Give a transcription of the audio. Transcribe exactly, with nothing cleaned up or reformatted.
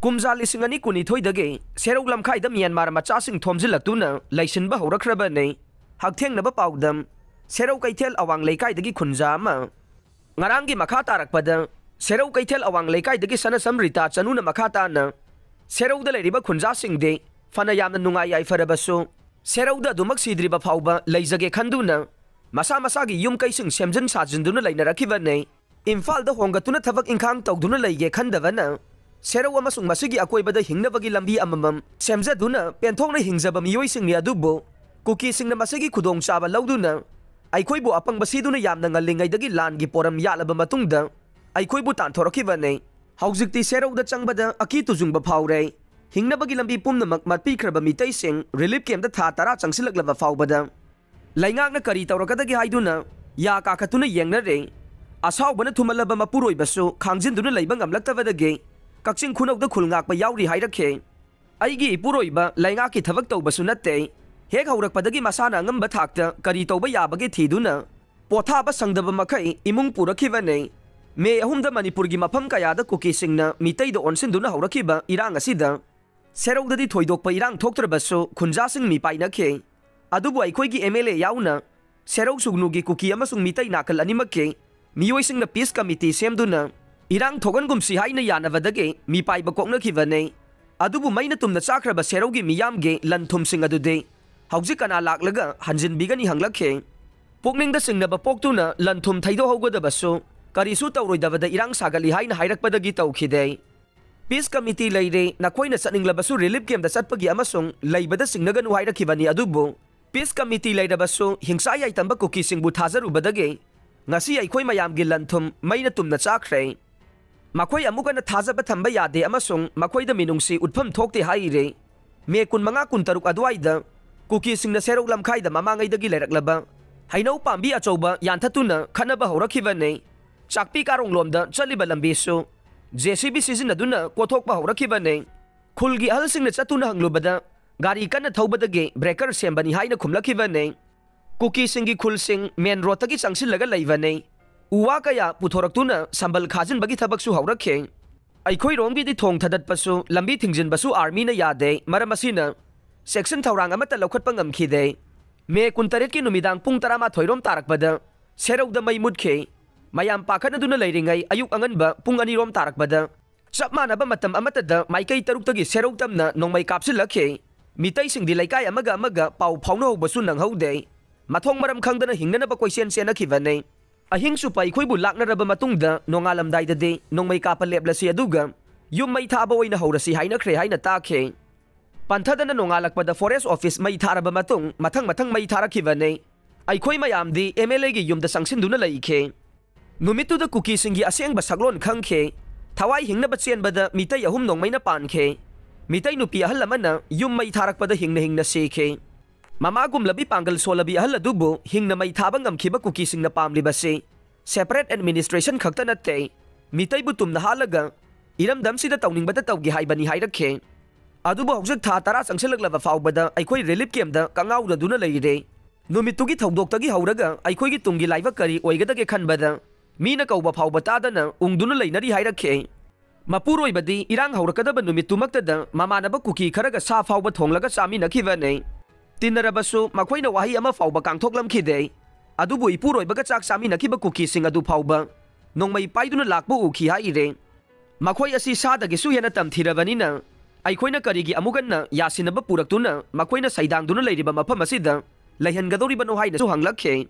ꯀꯨꯝꯖꯥ ꯂꯤꯁꯤꯡ ꯑꯅꯤ ꯀꯨꯟꯅꯤꯊꯣꯏꯗꯒꯤ ꯁꯦꯔꯧ ꯂꯝꯈꯥꯏꯗ ꯃ꯭ꯌꯥꯟꯃꯥꯔ ꯃꯆꯥꯁꯤꯡ ꯊꯣꯝꯖꯤꯜꯂꯛꯇꯨꯅ ꯂꯩꯁꯤꯟꯕ ꯍꯧꯔꯛꯈ꯭ꯔꯕꯅꯤ꯫ ꯍꯛꯊꯦꯡꯅꯕ ꯄꯥꯎꯗꯝ, ꯁꯦꯔꯧ ꯀꯩꯊꯦꯜ ꯑꯋꯥꯡ ꯂꯩꯀꯥꯏꯗꯒꯤ ꯈꯨꯟꯖꯥ ꯑꯃ꯫ ꯉꯔꯥꯡꯒꯤ ꯃꯈꯥ ꯇꯥꯔꯛꯄꯗ, ꯁꯦꯔꯧ ꯀꯩꯊꯦꯜ ꯑꯋꯥꯡ ꯂꯩꯀꯥꯏꯗꯒꯤ ꯁꯅꯁꯝ ꯔꯤꯇꯥ ꯆꯅꯨꯅ ꯃꯈꯥ ꯇꯥꯅ, ꯁꯦꯔꯧꯗ ꯂꯩꯔꯤꯕ ꯈꯨꯟꯖꯥꯁꯤꯡꯗꯤ ꯐꯅ ꯌꯥꯝꯅ ꯅꯨꯡꯉꯥꯏ ꯌꯥꯏꯐꯔꯕꯁꯨ, ꯁꯦꯔꯧꯗ ꯑꯗꯨꯃꯛ ꯁꯤꯗ꯭ꯔꯤꯕ ꯐꯥꯎꯕ ꯂꯩꯖꯒꯦ ꯈꯟꯗꯨꯅ ꯃꯁꯥ ꯃꯁꯥꯒꯤ ꯌꯨꯝ ꯀꯩꯁꯤꯡ ꯁꯦꯝꯖꯤꯟ ꯁꯥꯖꯤꯟꯗꯨꯅ ꯂꯩꯅꯔꯛꯈꯤꯕꯅꯤ꯫ ꯏꯝꯐꯥꯜꯗ ꯍꯣꯡꯒꯠꯇꯨꯅ ꯊꯕꯛ ꯏꯪꯈꯥꯡ ꯇꯧꯗꯨꯅ ꯂꯩꯒꯦ ꯈꯟꯗꯕꯅ ꯁꯦꯔꯧ ꯑꯃꯁꯨꯡ ꯃꯁꯤꯒꯤ ꯑꯀꯣꯏꯕꯗ ꯍꯤꯡꯅꯕꯒꯤ ꯂꯝꯕꯤ ꯑꯃꯃꯝ ꯁꯦꯝꯖꯗꯨꯅ ꯄꯦꯟꯊꯣꯛꯅ ꯍꯤꯡꯖꯕ ꯃꯤꯑꯣꯏꯁꯤꯡꯅꯤ꯫ ꯑꯗꯨꯕꯨ ꯀꯨꯀꯤꯁꯤꯡꯅ ꯃꯁꯤꯒꯤ ꯈꯨꯗꯣꯡꯆꯥꯕ ꯂꯧꯗꯨꯅ ꯑꯩꯈꯣꯏꯕꯨ ꯑꯄꯪꯕ ꯁꯤꯗꯨꯅ ꯌꯥꯝꯅ ꯉꯜꯂꯤꯉꯩꯗꯒꯤ ꯂꯥꯟꯒꯤ ꯄꯣꯔꯝ ꯌꯥꯠꯂꯕ ꯃꯇꯨꯡꯗ ꯑꯩꯈꯣꯏꯕꯨ ꯇꯥꯟꯊꯣꯔꯛꯈꯤꯕꯅꯤ꯫ ꯍꯧꯖꯤꯛꯇꯤ ꯁꯦꯔꯧꯗ ꯆꯪꯕꯗ ꯑꯀꯤ ꯇꯨꯖꯨꯡꯕ ꯐꯥꯎꯔꯦ꯫ ꯍꯤꯡꯅꯕꯒꯤ ꯂꯝꯕꯤ ꯄꯨꯝꯅꯃꯛ ꯃꯠꯄꯤꯈ꯭ꯔꯕ ꯃꯤꯇꯩꯁꯤꯡ ꯔꯤꯂꯤꯐ ꯀꯦꯝꯞꯇ ꯊꯥ ꯇꯔꯥ ꯆꯪꯁꯤꯜꯂꯛꯂꯕ ꯐꯥꯎꯕꯗ ꯂꯩꯉꯥꯛꯅ ꯀꯔꯤ ꯇꯧꯔꯛꯀꯗꯒꯦ ꯍꯥꯏꯗꯨꯅ ꯌꯥ ꯀꯥꯈꯠꯇꯨꯅ ꯌꯦꯡꯅꯔꯦ꯫ ꯑꯁꯥꯎꯕꯅ ꯊꯨꯝꯍꯜꯂꯕ ꯃꯄꯨꯔꯣꯏꯕꯁꯨ ꯈꯥꯡꯖꯤꯟꯗꯨꯅ ꯂꯩꯕ ꯉꯝꯂꯛꯇꯕꯗꯒꯤ ꯀꯛꯆꯤꯡ ꯈꯨꯅꯧꯗ ꯈꯨꯜ ꯉꯥꯛꯄ ꯌꯥꯎꯔꯤ ꯍꯥꯏꯔꯛꯈꯤ꯫ ꯑꯩꯒꯤ ꯏꯄꯨꯔꯣꯏꯕ ꯂꯩꯉꯥꯛꯀꯤ ꯊꯕꯛ ꯇꯧꯕꯁꯨ ꯅꯠꯇꯦ꯫ ꯍꯦꯛ ꯍꯧꯔꯛꯄꯗꯒꯤ ꯃꯁꯥꯅ ꯑꯉꯝꯕ ꯊꯥꯛꯇ ꯀꯔꯤ ꯇꯧꯕ ꯌꯥꯕꯒꯦ ꯊꯤꯗꯨꯅ ꯄꯣꯊꯥꯕ ꯁꯪꯗꯕ ꯃꯈꯩ ꯏꯃꯨꯡ ꯄꯨꯔꯛꯈꯤꯕꯅꯤ꯫ ꯃꯦ ꯑꯍꯨꯝꯗ ꯃꯅꯤꯄꯨꯔꯒꯤ ꯃꯐꯝ ꯀꯌꯥꯗ ꯀꯨꯀꯤꯁꯤꯡꯅ ꯃꯤꯇꯩꯗ ꯑꯣꯟꯁꯤꯟꯗꯨꯅ ꯍꯧꯔꯛꯈꯤꯕ ꯏꯔꯥꯡ ꯑꯁꯤꯗ ꯁꯦꯔꯧꯗꯗꯤ ꯊꯣꯏꯗꯣꯛꯄ ꯏꯔꯥꯡ ꯊꯣꯛꯇ꯭ꯔꯕꯁꯨ ꯈꯨꯟꯖꯥꯁꯤꯡ ꯃꯤꯄꯥꯏꯅꯈꯤ꯫ ꯑꯗꯨꯕꯨ ꯑꯩꯈꯣꯏꯒꯤ ꯑꯦꯝ ꯑꯦꯜ ꯑꯦ ꯌꯥꯎꯅ ꯁꯦꯔꯧ ꯁꯨꯒꯅꯨꯒꯤ ꯀꯨꯀꯤ ꯑꯃꯁꯨꯡ ꯃꯤꯇꯩ ꯅꯥꯀꯜ ꯑꯅꯤꯃꯛꯀꯤ ꯃꯤꯑꯣꯏꯁꯤꯡꯅ ꯄꯤꯁ ꯀꯃꯤꯇꯤ ꯁꯦꯝꯗꯨꯅ ꯏꯔꯥꯡ ꯊꯣꯛꯍꯟꯒꯨꯝꯁꯤ ꯍꯥꯏꯅ ꯌꯥꯅꯕꯗꯒꯤ ꯃꯤꯄꯥꯏꯕ ꯀꯣꯛꯅꯈꯤꯕꯅꯤ꯫ ꯑꯗꯨꯕꯨ ꯃꯩꯅ ꯇꯨꯝꯅ ꯆꯥꯈ꯭ꯔꯕ ꯁꯦꯔꯧꯒꯤ ꯃꯤꯌꯥꯝꯒꯤ ꯂꯟ ꯊꯨꯝꯁꯤꯡ ꯑꯗꯨꯗꯤ ꯍꯧꯖꯤꯛ ꯀꯅꯥ ꯂꯥꯛꯂꯒ ꯍꯟꯖꯤꯟꯕꯤꯒꯅꯤ ꯍꯪꯂꯛꯈꯤ꯫ ꯄꯨꯛꯅꯤꯡꯗ ꯆꯤꯡꯅꯕ ꯄꯣꯛꯇꯨꯅ ꯂꯟ ꯊꯨꯝ ꯊꯩꯗꯣꯛꯍꯧꯒꯗꯕꯁꯨ ꯀꯔꯤꯁꯨ ꯇꯧꯔꯣꯏꯗꯕꯗ ꯏꯔꯥꯡ ꯁꯥꯒꯠꯂꯤ ꯍꯥꯏꯅ ꯍꯥꯏꯔꯛꯄꯗꯒꯤ ꯇꯧꯈꯤꯗꯦ꯫ ꯄꯤꯁ ꯀꯃꯤꯇꯤ ꯂꯩꯔꯦ, ꯅꯈꯣꯏꯅ ꯆꯠꯅꯤꯡꯂꯕꯁꯨ ꯔꯤꯂꯤꯐ ꯀꯦꯝꯞꯇ ꯆꯠꯄꯒꯤ ꯑꯃꯁꯨꯡ ꯂꯩꯕꯗ ꯆꯤꯡꯅꯒꯅꯨ ꯍꯥꯏꯔꯛꯈꯤꯕꯅꯤ꯫ ꯑꯗꯨꯕꯨ ꯄꯤꯁ ꯀꯃꯤꯇꯤ ꯂꯩꯔꯕꯁꯨ ꯍꯤꯡꯁꯥ ꯌꯥꯏꯇꯝꯕ ꯀꯨꯀꯤꯁꯤꯡꯕꯨ ꯊꯥꯖꯔꯨꯕꯗꯒꯤ ꯉꯁꯤ ꯑꯩꯈꯣꯏ ꯃꯌꯥꯝꯒꯤ ꯂꯟ ꯊꯨꯝ ꯃꯩꯅ ꯇꯨꯝꯅ ꯆꯥꯈ꯭ꯔꯦ꯫ ꯃꯈꯣꯏ ꯑꯃꯨꯛ ꯍꯟꯅ ꯊꯥꯖꯕ ꯊꯝꯕ ꯌꯥꯗꯦ ꯑꯃꯁꯨꯡ ꯃꯈꯣꯏꯗ ꯃꯤꯅꯨꯡꯁꯤ ꯎꯠꯐꯝ ꯊꯣꯛꯇꯦ ꯍꯥꯏꯔꯦ꯫ ꯃꯦ ꯀꯨꯟꯃꯉꯥ ꯀꯨꯟꯇꯔꯨꯛ ꯑꯗꯨꯋꯥꯏꯗ ꯀꯨꯀꯤꯁꯤꯡꯅ ꯁꯦꯔꯧ ꯂꯝꯈꯥꯏꯗ ꯃꯃꯥꯡꯉꯩꯗꯒꯤ ꯂꯩꯔꯛꯂꯕ ꯍꯩꯅꯧ ꯄꯥꯝꯕꯤ ꯑꯆꯧꯕ ꯌꯥꯟꯊꯠꯇꯨꯅ ꯈꯠꯅꯕ ꯍꯧꯔꯛꯈꯤꯕꯅꯤ꯫ ꯆꯥꯛꯄꯤ ꯀꯥꯔꯣꯡꯂꯣꯝꯗ ꯆꯠꯂꯤꯕ ꯂꯝꯕꯤꯁꯨ ꯖꯦ ꯁꯤ ꯕꯤ ꯁꯤꯖꯤꯟꯅꯗꯨꯅ ꯀꯣꯊꯣꯛꯄ ꯍꯧꯔꯛꯈꯤꯕꯅꯤ꯫ ꯈꯨꯜꯒꯤ ꯑꯍꯜꯁꯤꯡꯅ ꯆꯠꯇꯨꯅ ꯍꯪꯂꯨꯕꯗ ꯒꯥꯔꯤ ꯀꯟꯅ ꯊꯧꯕꯗꯒꯤ ꯕ꯭ꯔꯦꯀꯔ ꯁꯦꯝꯕꯅꯤ ꯍꯥꯏꯅ ꯈꯨꯝꯂꯛꯈꯤꯕꯅꯤ꯫ ꯀꯨꯀꯤꯁꯤꯡꯒꯤ ꯈꯨꯜꯁꯤꯡ ꯃꯦꯟ ꯔꯣꯗꯇꯒꯤ ꯆꯪꯁꯤꯜꯂꯒ ꯂꯩꯕꯅꯤ꯫ ꯎ ꯋꯥ ꯀꯌꯥ ꯄꯨꯊꯣꯔꯛꯇꯨꯅ ꯁꯝꯕꯜ ꯈꯥꯖꯤꯟꯕꯒꯤ ꯊꯕꯛꯁꯨ ꯍꯧꯔꯛꯈꯤ꯫ ꯑꯩꯈꯣꯏꯔꯣꯝꯒꯤꯗꯤ ꯊꯣꯡ ꯊꯗꯠꯄꯁꯨ, ꯂꯝꯕꯤ ꯊꯤꯡꯖꯤꯟꯕꯁꯨ ꯑꯥꯔꯃꯤꯅ ꯌꯥꯗꯦ꯫ ꯃꯔꯝ ꯑꯁꯤꯅ ꯁꯦꯛꯁꯟ ꯊꯧꯔꯥꯡ ꯑꯃꯠꯇ ꯂꯧꯈꯠꯄ ꯉꯝꯈꯤꯗꯦ꯫ ꯃꯦ ꯀꯨꯟꯇꯔꯦꯠꯀꯤ ꯅꯨꯃꯤꯗꯥꯡ ꯄꯨꯡ ꯇꯔꯥꯃꯥꯊꯣꯏ ꯔꯣꯝ ꯇꯥꯔꯛꯄꯗ ꯁꯦꯔꯧꯗ ꯃꯩ ꯃꯨꯠꯈꯤ꯫ ꯃꯌꯥꯝ ꯄꯥꯈꯠꯅꯗꯨꯅ ꯂꯩꯔꯤꯉꯩ ꯑꯌꯨꯛ ꯑꯉꯟꯕ ꯄꯨꯡ ꯑꯅꯤ ꯔꯣꯝ ꯇꯥꯔꯛꯄꯗ ꯆꯞ ꯃꯥꯟꯅꯕ ꯃꯇꯝ ꯑꯃꯠꯇꯗ ꯃꯥꯏꯀꯩ ꯇꯔꯨꯛꯇꯒꯤ ꯁꯦꯔꯧ ꯇꯝꯅ ꯅꯣꯡꯃꯩ ꯀꯥꯞꯁꯤꯜꯂꯛꯈꯤ꯫ ꯃꯤꯇꯩꯁꯤꯡꯗꯤ ꯂꯩꯀꯥꯏ ꯑꯃꯒ ꯑꯃꯒ ꯄꯥꯎ ꯐꯥꯎꯅꯍꯧꯕꯁꯨ ꯅꯪꯍꯧꯗꯦ꯫ ꯃꯊꯣꯡ ꯃꯔꯝ ꯈꯪꯗꯅ ꯍꯤꯡꯅꯅꯕ ꯀꯣꯏꯆꯦꯟ ꯆꯦꯟꯅꯈꯤꯕꯅꯤ꯫ ꯑꯍꯤꯡ ꯆꯨꯞꯄ ꯑꯩꯈꯣꯏꯕꯨ ꯂꯥꯛꯅꯔꯕ ꯃꯇꯨꯡꯗ ꯅꯣꯡꯉꯥꯜꯂꯝꯗꯥꯏꯗꯗꯤ ꯅꯣꯡꯃꯩ ꯀꯥꯞꯄ ꯂꯦꯞꯂꯁꯤ, ꯑꯗꯨꯒ ꯌꯨꯝ ꯃꯩ ꯊꯥꯕ ꯑꯣꯏꯅ ꯍꯧꯔꯁꯤ ꯍꯥꯏꯅꯈ꯭ꯔꯦ ꯍꯥꯏꯅ ꯇꯥꯈꯤ꯫ ꯄꯟꯊꯗꯅ ꯅꯣꯡꯉꯥꯜꯂꯛꯄꯗ ꯐꯣꯔꯦꯁ ꯑꯣꯐꯤꯁ ꯃꯩ ꯊꯥꯔꯕ ꯃꯇꯨꯡ ꯃꯊꯪ ꯃꯊꯪ ꯃꯩ ꯊꯥꯔꯛꯈꯤꯕꯅꯤ꯫ ꯑꯩꯈꯣꯏ ꯃꯌꯥꯝꯗꯤ ꯑꯦꯝ ꯑꯦꯜ ꯑꯦꯒꯤ ꯌꯨꯝꯗ ꯆꯪꯁꯤꯟꯗꯨꯅ ꯂꯩꯈꯤ꯫ ꯅꯨꯃꯤꯠꯇꯨꯗ ꯀꯨꯀꯤꯁꯤꯡꯒꯤ ꯑꯁꯦꯡꯕ ꯁꯛꯂꯣꯟ ꯈꯪꯈꯤ꯫ ꯊꯋꯥꯏ ꯍꯤꯡꯅꯕ ꯆꯦꯟꯕꯗ ꯃꯤꯇꯩ ꯑꯍꯨꯝ ꯅꯣꯡꯃꯩꯅ ꯄꯥꯟꯈꯤ꯫ ꯃꯤꯇꯩ ꯅꯨꯄꯤ ꯑꯍꯜ ꯑꯃꯅ ꯌꯨꯝ ꯃꯩ ꯊꯥꯔꯛꯄꯗ ꯍꯤꯡꯅ ꯍꯤꯡꯅ ꯁꯤꯈꯤ꯫ ꯃꯃꯥꯒꯨꯝꯂꯕꯤ ꯄꯥꯡꯒꯜ ꯁꯣꯜꯂꯕꯤ ꯑꯍꯜ ꯑꯗꯨꯕꯨ ꯍꯤꯡꯅ ꯃꯩ ꯊꯥꯕ ꯉꯝꯈꯤꯕ ꯀꯨꯀꯤꯁꯤꯡꯅ ꯄꯥꯝꯂꯤꯕꯁꯤ ꯁꯦꯄꯔꯦꯠ ꯑꯦꯗꯃꯤꯅꯤꯁꯇ꯭ꯔꯦꯁꯟ ꯈꯛꯇ ꯅꯠꯇꯦ, ꯃꯤꯇꯩꯕꯨ ꯇꯨꯝꯅ ꯍꯥꯠꯂꯒ ꯏꯔꯝꯗꯝꯁꯤꯗ ꯇꯧꯅꯤꯡꯕꯇ ꯇꯧꯒꯦ ꯍꯥꯏꯕꯅꯤ ꯍꯥꯏꯔꯛꯈꯤ꯫ ꯑꯗꯨꯕꯨ ꯍꯧꯖꯤꯛ ꯊꯥ ꯇꯔꯥ ꯆꯪꯁꯤꯜꯂꯛꯂꯕ ꯐꯥꯎꯕꯗ ꯑꯩꯈꯣꯏ ꯔꯤꯂꯤꯐ ꯀꯦꯝꯞꯇ ꯀꯪꯉꯥꯎꯔꯗꯨꯅ ꯂꯩꯔꯦ꯫ ꯅꯨꯃꯤꯠꯇꯨꯒꯤ ꯊꯧꯗꯣꯛꯇꯒꯤ ꯍꯧꯔꯒ ꯑꯩꯈꯣꯏꯒꯤ ꯇꯨꯡꯒꯤ ꯂꯥꯏꯕꯛ ꯀꯔꯤ ꯑꯣꯏꯒꯗꯒꯦ ꯈꯟꯕꯗ ꯃꯤꯅ ꯀꯧꯕ ꯐꯥꯎꯕ ꯇꯥꯗꯅ ꯎꯪꯗꯨꯅ ꯂꯩꯅꯔꯤ ꯍꯥꯏꯔꯛꯈꯤ꯫ ꯃꯄꯨꯔꯣꯏꯕꯗꯤ ꯏꯔꯥꯡ ꯍꯧꯔꯛꯀꯗꯕ ꯅꯨꯃꯤꯠꯇꯨꯃꯛꯇꯗ ꯃꯃꯥꯟꯅꯕ ꯀꯨꯀꯤ ꯈꯔꯒ ꯁꯥ ꯐꯥꯎꯕ ꯊꯣꯡꯂꯒ ꯆꯥꯃꯤꯟꯅꯈꯤꯕꯅꯤ꯫ ꯇꯤꯟꯅꯔꯕꯁꯨ ꯃꯈꯣꯏꯅ ꯋꯥꯍꯩ ꯑꯃ ꯐꯥꯎꯕ ꯀꯥꯡꯊꯣꯛꯂꯝꯈꯤꯗꯦ꯫ ꯑꯗꯨꯕꯨ ꯏꯄꯨꯔꯣꯏꯕꯒ ꯆꯥꯛ ꯆꯥꯃꯤꯟꯅꯈꯤꯕ ꯀꯨꯀꯤꯁꯤꯡ ꯑꯗꯨ ꯐꯥꯎꯕ ꯅꯣꯡꯃꯩ ꯄꯥꯏꯗꯨꯅ ꯂꯥꯛꯄ ꯎꯈꯤ ꯍꯥꯏꯔꯦ꯫ ꯃꯈꯣꯏ ꯑꯁꯤ ꯁꯥꯗꯒꯤꯁꯨ ꯍꯦꯟꯅ ꯇꯝꯊꯤꯔꯕꯅꯤꯅ ꯑꯩꯈꯣꯏꯅ ꯀꯔꯤꯒꯤ ꯑꯃꯨꯛ ꯍꯟꯅ ꯌꯥꯁꯤꯟꯅꯕ ꯄꯨꯔꯛꯇꯨꯅ ꯃꯈꯣꯏꯅ ꯁꯩꯗꯥꯡꯗꯨꯅ ꯂꯩꯔꯤꯕ ꯃꯐꯝ ꯑꯁꯤꯗ ꯂꯩꯍꯟꯒꯗꯧꯔꯤꯕꯅꯣ ꯍꯥꯏꯅꯁꯨ ꯍꯪꯂꯛꯈꯤ꯫